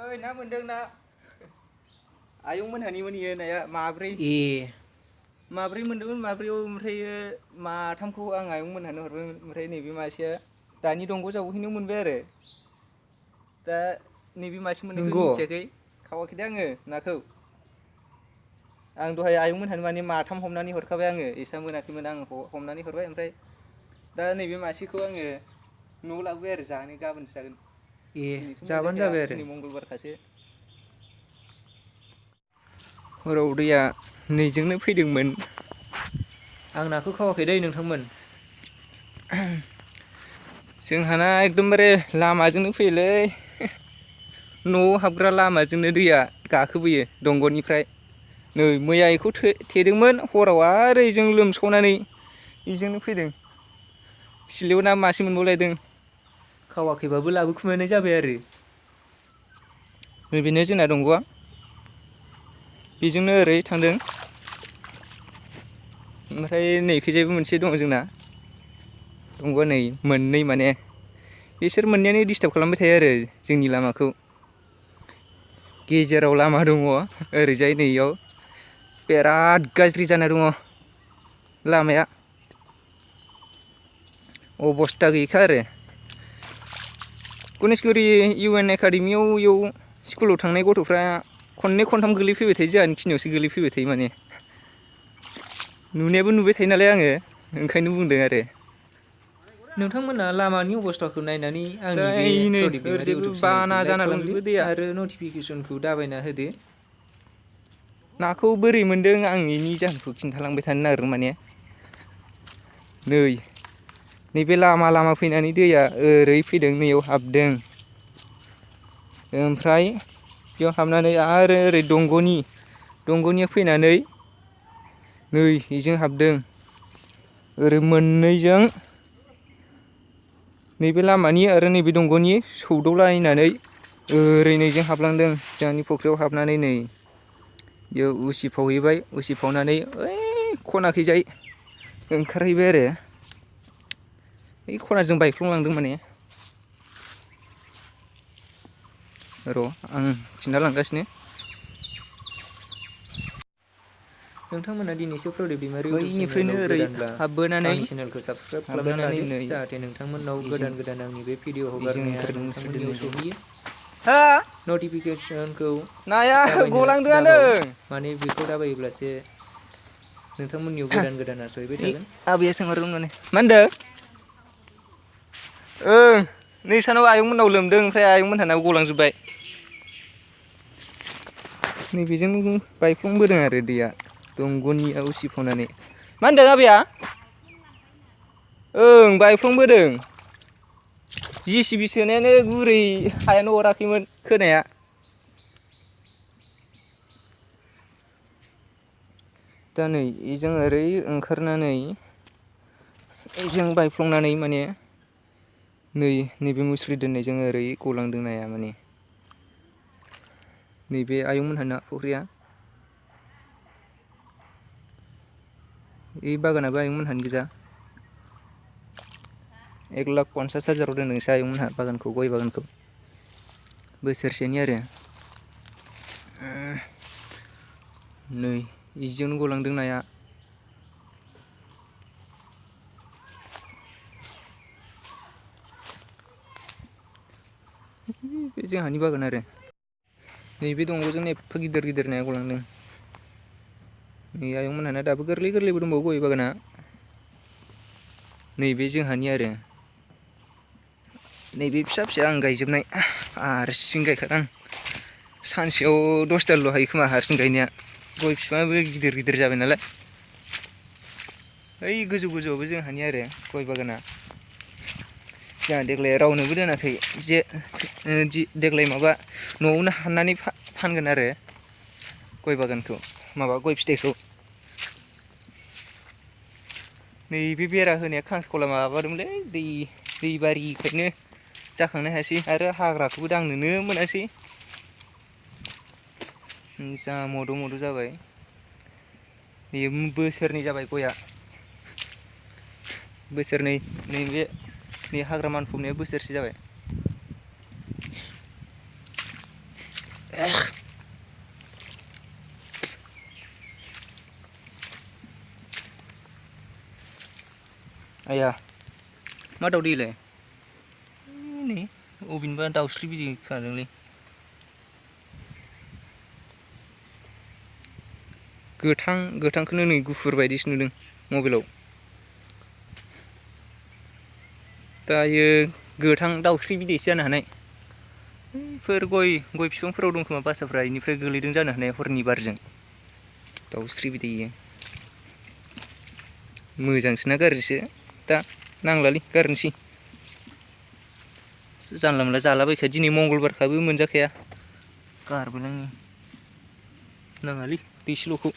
ओइ ना मोनदों ना आयं मोनहानि मोनहैयो नाया माब्रै माब्रै मोनदोंमोन माब्रैयाव ओमफ्रायो माथामखौ आं आयं मोनहानो हरबाय ओमफ्राय नैबे मासेया दानि दंग' जावहैनायाव मोनबाय आरो दा नैबे मासे मोननायखौ मिथियाखै खावाखै दे आङो नाखौ आं दहाय आयं मोनहानो माने माथाम हमनानै हरखाबाय आङो इसा मोनाखैमोन आं हमनानै हरबाय ओमफ्राय दा नैबे मासेखौ आङो न'आव लाबोबाय आरो जानो गाबोनसो जागोन दिनैथ' जाबानो मोनजाखाया जाबाय आरो दिनै मंगलबारखासो हराव दैया नैजोंनो फैदोंमोन आं नाखौ खावाखै दै नोंथांमोन जोंहाना एकदमबारे लामाजोंनो फैयोलै न'आव हाबग्रा लामाजोंनो दैया गाखोबोयो दंग'निफ्राय नै मैया बेखौ थेदोंमोन हराव आरो इजों लोमसावनानै बेजोंनो फैदों सिलायाव ना मासे मोनबावलायदों खावाखैबाबो लाबोखुमानाय जाबाय आरो बेनो जोंना दंग'आ बेजोंनो ओरै थांदों ओमफ्राय नैखैजायबो मोनसे दङ जोंना दंग'आ नै मोननै माने बिसोर मोननैयानो डिस्टार्ब खालामबाय थायो आरो जोंनि लामाखौ गेजेराव लामा दङ ओरैजाय नैयाव बिराद गाज्रि जाना दङ लामाया अबस्था गैखा आरो गनेशगुरि इउ एन एकाडेमियाव इयाव स्कुलाव थांनाय गथ'फ्रा खननै खनथाम गोलैफैबाय थायो जोंहानि खिनियावसो गोलैफैबाय थायो माने नुनायाबो नुबाय थायो नालाय आङो ओंखायनो बुंदों आरो नोंथांमोना लामानि अबस्थाखौ नायनानै दा आंनि बे नै प्रदीप दैमारि ओरैजायबो इउटुब बाना चेनेलखौ लाइक जाना खालामदो दंजोबो दैया आरो नटिफिकेसनखौ दाबायना होदो नाखौ बोरै मोन्दों आं बेनि जाहोनखौ खिन्थालांबाय थानो नागिरदों माने नैबे लामा लामा फैनानै दैया ओरै फैदों नैयाव हाबदों ओमफ्राय बेयाव हाबनानै आरो ओरै दंग'निया फैनानै नै बेजों हाबदों ओरै मोननैजों नैबे लामानि आरो नैबे दंग'नि सौदावलायनानै ओरै नैजों हाबलांदों जोंहानि फुख्रियाव हाबनानै नै बेयाव उसिफावहैबाय उसिफावनानै ओइ खनाखैजाय ओंखारहैबाय आरो बे खनाजों बायफ्लंलांदों माने र' आं खिन्थालांगासिनो नोंथांमोना दिनैसो प्रदीप दैमारि इउटुब बैनिफ्रायनो चेनेलाव ओरै गोदानब्ला हाबबोनानै आंनि चेनेलखौ साबसक्राइब खालामनानै लादो नै जाहाथे नोंथांमोननाव बेजों गोदान गोदान आंनि बे भिडिअ बेजों हगारनाया ओंखारदों नोंथांमोननियाव नैजों सहैयो हा नटिफिकेसनखौ नाया दाबायनो दाबाव गलांदोंआनो माने बेखौ दाबायोब्लासो नोंथांमोननियाव गोदान गोदाना सहैबाय थागोन आबैया सोंहरदोंमोन माने मा होनदों ओं नै सानाव आयंमोननाव लोमदों ओमफ्राय आयंमोनहानाव गलांजोब्बाय नैबेजों बायफ्लंबोदों आरो दैया दंग'निया उसिफावनानै मा होनदों आबैया ओं बायफ्लंबोदों JCB सोनायानो गुरै हायानो अराखैमोन खोनाया दा नै बेजों ओरै ओंखारनानै बेजों बायफ्लंनानै माने नैबे मुस्रि दोननायजों ओरै गलांदों नाया माने नैबे आयंमोनहाना फुख्रिया बे बागानाबो आयंमोनहानि गोजा 1,50,000 दोनदोंसो आयंमोनहा बागानखौ गय बागानखौ बोसोरसेनि आरो नै बेजोंनो गलांदों नाया बे जोंहानि बागान आरो नैबे दंग'जोंनो एफा गिदिर गिदिर नाया गलांदों नै आयंमोनहाना दाबो गोरलै गोरलैबो दंबावो गय बागाना नैबे जोंहानि आरो नैबे फिसा फिसा आं गायजोबनाय हारसिं गायखादों सानसेयाव 10 दालल' हायो खोमा हारसिं गायनाया गय बिफाङाबो गिदिर गिदिर जाबाय नालाय ओइ गोजौ गोजौआवबो जोंहानि आरो गय बागाना जोंहा देग्लाय रावनोबो दोनाखै देग्लाय माबा न'आवनो हाननानै फानगोन आरो गय बागानखौ माबा गय फिथाइखौ नैबे बेरा होनाया खांख्रिखला माबादोंमोनलै दै बारिखायनो जाखांनो हायासै आरो हाग्राखौबो दांनोनो मोनासै जा मद' मद' जाबाय बेयो बोसोरनै जाबाय गया बोसोरनै नैबे हाग्रा मानफबनाया बोसोरसे जाबाय आया मा दाउदैलाय नै अबेनिबा दाउस्रि बिदै खोनादोंलै गोथांखौनो नै गुफुर बायदिसो नुदों मबाइलाव दायो गोथां दाउस्रि बिदैसो जानो हानाय बेफोर गय बिफांफोराव दं खोमा बासाफ्रा इनिफ्राय गोलैदों जानो हानाय हरनि बारजों दाउस्रि बिदै मोजांसोना गाज्रिसो दा नांलालै गारनोसै जानला मोनला जालाबायखाया दिनै मंगलबारखाबो मोनजाखाया गारबोनाङो नाङालै दैसेल'खौ